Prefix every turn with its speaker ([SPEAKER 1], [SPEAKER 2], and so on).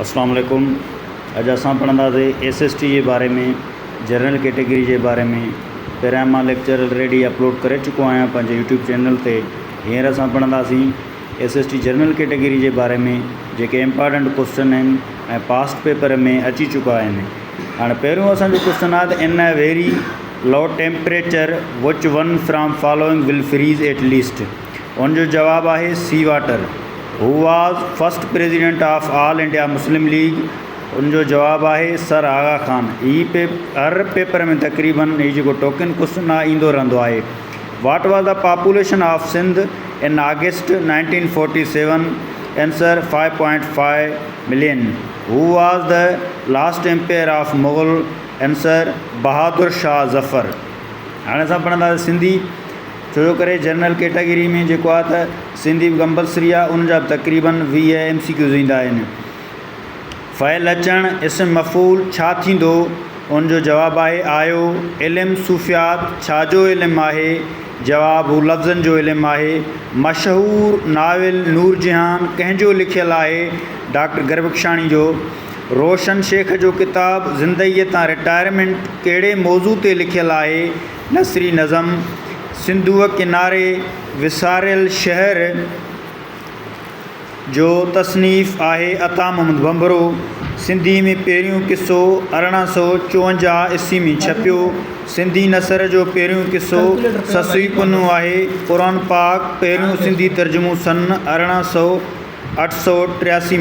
[SPEAKER 1] اسلام عليڪم اڄ اسان پڙهنداسين ايس ايس ٽي جي باري ۾ جنرل ڪيٽيگري جي باري ۾ پهريان مان ليڪچر آلريڊي اپلوڊ ڪري چڪو آهيان پنهنجي يوٽيوب چينل تي هينئر اسان پڙهنداسين S S T general category جي باري ۾ جيڪي امپارٽنٽ ڪوشچن آهن ۽ پاسٽ پيپر ۾ اچي چڪا آهن هاڻي پهريون اسانجو ڪوشچن آهي ته in a very low temperature which one from following will freeze at least ان جو جواب آهي sea water. Who was first president of All India Muslim League? ان جو جواب آهي سر آغا خان. هي هر پيپر ۾ تقريبن هي جيڪو ٽوڪن ڪوسچن آهي ايندو رهندو آهي. What was the population of Sindh in August 1947؟ Answer 5.5 million. Who was the last emperor of Mughal? Answer Bahadur Shah Zafar. هاڻي اسان پڙهنداسين سنڌي. ڇو جو ڪري جنرل ڪيٽاگري ۾ جيڪو آهي ته سنڌي به ڪمپلسري آهي ان جا به تقريبن 20 ايم سي ڪيوز ايندا آهن. فعل اچڻ اسم مفعول ڇا ٿيندو؟ ان جو جواب آهي آيو. علم صوفيات ڇا جو علم آهي؟ جواب هو لفظن جو علم آهي. مشهور ناول نور جهان ڪنهن جو لکيل آهي؟ ڊاڪٽر گربخشاڻي جو. روشن شيخ جو ڪتاب زندگيء تان رٽائرمينٽ ڪهڙي موضوع تي لکيل آهي؟ نثري نظم، سنڌوء ڪناري وساريل شهر جو تصنيف آهي عطا محمد ڀنڀرو سنڌي ۾ پهريون قصو 1854 عيسوي ۾ ڇپيو. سنڌي نثر جو پهريون قصو سسئي پنهون آهي. قرآن پاڪ پهريون سنڌي ترجمو سن 18883 ۾.